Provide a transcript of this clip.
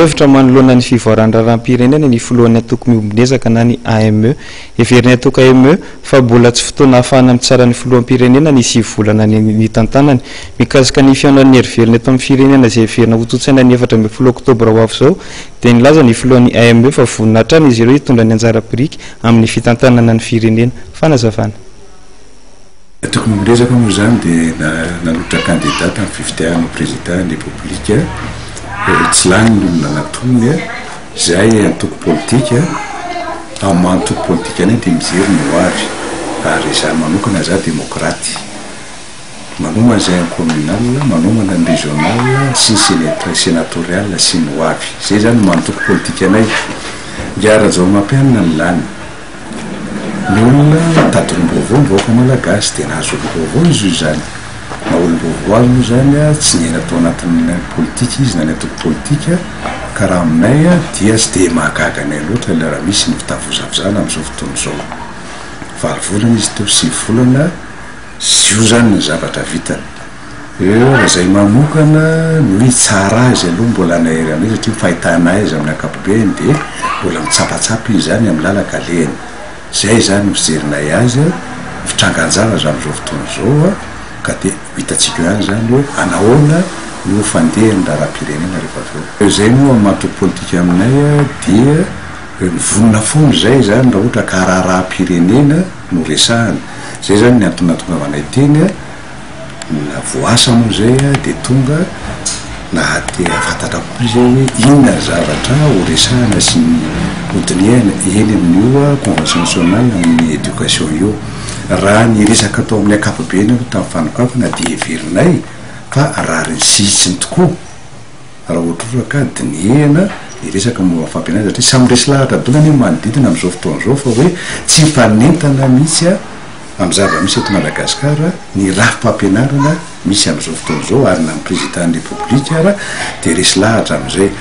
Maneho hevitra manoloana ny fivoaran'ny raharaham-pirenena ny filohan'ny antoko miombon'ezaka na ny AME. Heverin'ny antoko AME fa mbola tsy fotoana ahafahana mitsara ny filoham-pirenena ny 9 volana nitantanany. Mikasika ny fihaonan'ny herivelona eto amin'ny firenena izay heverina hotontosaina ny 14 oktobra ho avy izao dia nilaza ny filohan'ny AME fa vonona hatrany izy ireo hitondra ny anjara biriky amin'ny fitantanana ny firenena. Fanazavana. Tokony miresaka moa izany dia nanolotra candidat tamin'ny fifidianana ho président ny Repoblika, tsy lany ny olona natolony, izay antoko politika, amin'ny maha antoko politika anay dia mijery ny ho avy, ary izaho manokana izaho demokraty, manomana izay amin'ny communal, manomana ny régional sy ny senatorial sy ny ho avy, izay izany ny maha antoko politika anay, Ingahy Rajaonarimampianina no lany. Ny olona mitady olom-baovao ny vahoaka malagasy dia nahazo olom-baovao izy io izany. Maha olom-baovao azy moa izany tsy niaina tao anatin'ny politika izy na ny antoko politika ka raha aminay dia tsy dia mahagaga anay loatra ilay raha misy ny fitavozavozana amin'izao fotoana izao. Valo volana izy teo, 9 volana, io izany ny zavatra vitany. Eo raha izay manokana no hitsara azy aloha mbola anahery anay satria ny fahitana azy amin'ny ankapobeny dia mbola mitsapatsapa izy izany amin'ny lalan-kalehany. Izay izany no fijerinay azy, ny fitrangan-javatra amin'izao fotoana izao ka dia ho hitantsika eo ihany izany hoe anahoana no ho fandehan'ny raharaham-pirenena rehefa avy eo. Izay moa amin'ny maha antoko politika aminay dia mivonona foana izay izany raha ohatra ka raharaham-pirenena no resahana. Izay izany ny antony nahatongavanay teny. Na voaasa moa izay dia tonga na te hahafantatra koa izay hoe inona ny zavatra ho resahana sy ny hodinihana eny amin'io convention nationale amin'ny éducation io. Raha ny resaka tao amin'ny ankapobeny aloha tamin'ny fanokafana dia heverinay fa rariny sy hitsiny tokoa raha ohatra ka dinihana ny resaka momba ny fampianarana satria samy resy lahatra daholo anie ny manodidina amin'izao fotoana izao fa hoe tsy mifanentana mihitsy Amin'ny zava-misy eto Madagasikara, ny rafi-pampianarana misy amin'izao fotoana izao ary na ny Prezidan'ny Repoblika ara dia resy lahatra amin'izay.